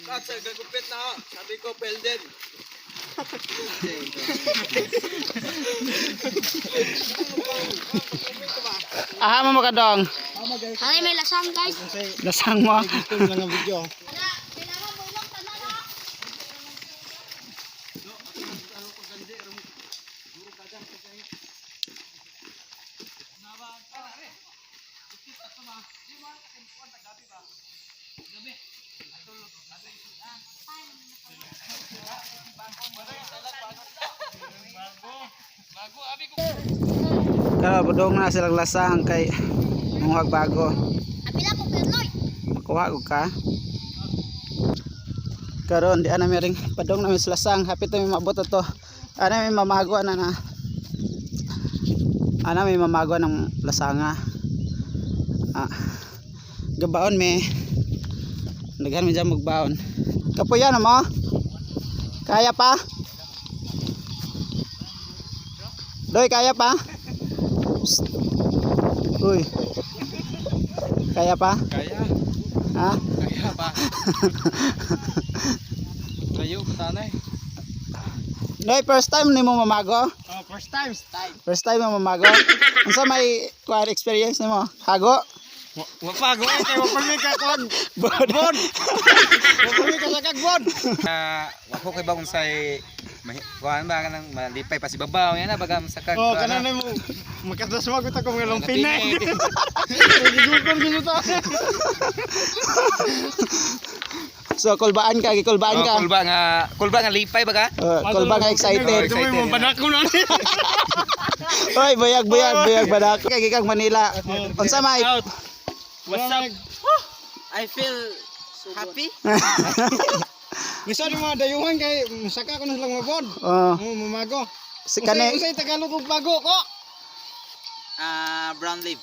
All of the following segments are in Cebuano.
Kat, sa gagupit na ako. Sabi ko, Pelden. Aha mo makadong. Ay, may lasang, guys. Lasang mo. Lang ang video. Kailangan bulok tanan ah. Kaya budong na silang lasang kay manguhag bago. Apila ko pernoy. Makuha ko ka. Karon di ana mering padong namin sa lasang, hapit na may maabot to. Ana may mamago ana na. Ana may mamago ng lasanga. Ah. Gabaon me. Daghan mi dyan magbaon. Kapuyan mo? Kaya pa? Doy, kaya pa? Psst. Uy. Kaya pa? Kaya. Ha? Kaya ba? Layo, tanay. Noy, first time ni mo mamago? Oh, first time. Time. First time mo mamago? Unsa may kuan experience nimo? Hago? Wa pa go kay wa pa mi ka kuan. Bod. Wa pa mi ka sakag bod. Ah, wako kay bagong say kuan ba kanang malipay pa si babaw yan na baga masakag. Oh, kana na mo makataswag ko kung ngalong pinay. Gigukon gyud ta. So kulbaan ka, gikulbaan ka. Oh, kulba nga lipay baga. Oh, kulba nga excited. Ito mo banako na ni. Oy, buyag buyag buyag badak. Kay gikag Manila. Unsa may What's up? I feel happy. Misa ni mga dayuhan kay saka ko na silang mabod. Oh, Mo mamago. si kani Unsay Tagalog og bago ko? Ah, brown leaf.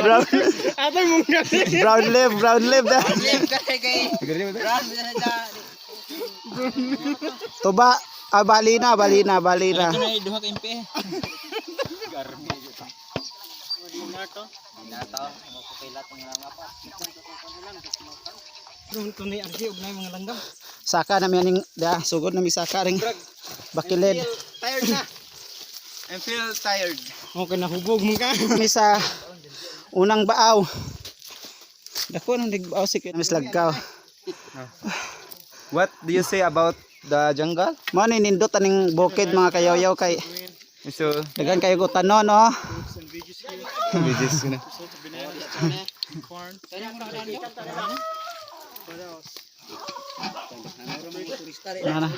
Brown Atay mong gani. Brown leaf, brown leaf. Leaf kay kay. Brown na. Tuba, ah, balina, balina, balina. Ito na duha ka MP. Tunay arki og nay mga langgam. Saka na mi aning da, sugod na mi saka ring bakilid. Tired na. I feel tired. Okay na hubog mo ka. Mi sa unang baaw. Dako nang nagbaaw si Kuya Miss Lagkaw. What do you say about the jungle? Mao ni nindot aning bukid, mga kayoyaw, kay So, daghan kayo gutanon, no. videos na. Ano na.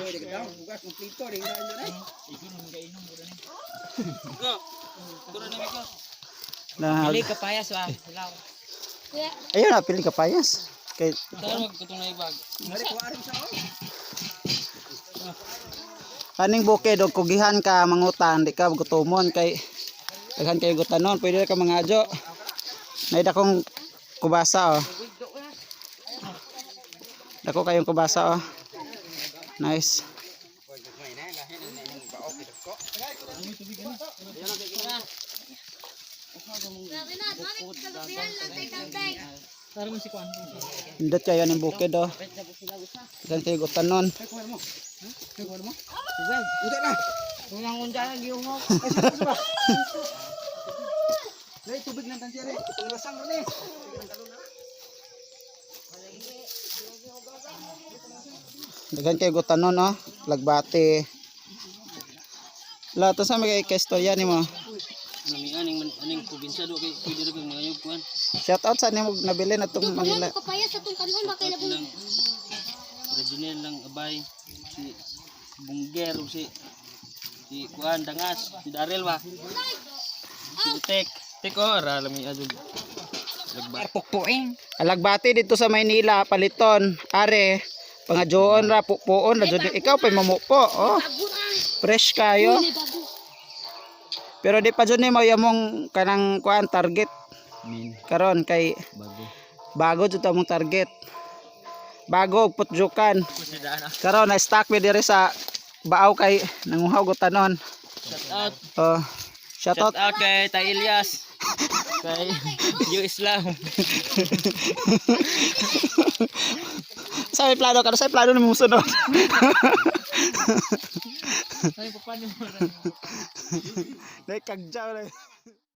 Na, Kapayas wa. Kuya, ayun na pili kapayas. Kay kaning bukid og kugihan ka mangutan, di ka gutomon kay daghan kayo gutanon, pwede ka mangadyo. Nay dakong kubasa, oh. Dako kayong kubasa, oh. Nice. grabe na. Mami, kalubihan lang tay kantay. Indot kayo ng bukid, oh. Daghan kayo gutanon. Dai tubig nang tansi re. Lasang ro ni. Daghan kayo gutanon, oh. Lagbati. La to sa mga kaistorya nimo. Aning aning aning probinsya do kay pwede ra kay mga yug kuan. Shout out sa nimo nabili na tong Kuya, Manila. kapayas sa tong kanon ba kay labong. Lang Reginel lang abay si Bungger ug si si kuan Dangas, si Darel ba. Si Tek. Tek oh ra lami adto. Lagba. Alagbati dito sa Maynila, paliton, are, pangadyoon ra, pupuon ra jud. Ikaw pay mamupo, oh. Bago na. Fresh kayo. Hindi bago. Pero di pa jud nimo yamong kanang kuan target karon kay Bago. bago jud among target. Bago og putjukan. Karon na stock mi diri sa baaw kay nanguhaw gutanon. Shout out. Oh. Shout out Shout out kay Tay Elias. Kay Yu Islam. Sa may plano ka, sa may plano na musunod. Ay, paano mo? Dai kagjaw.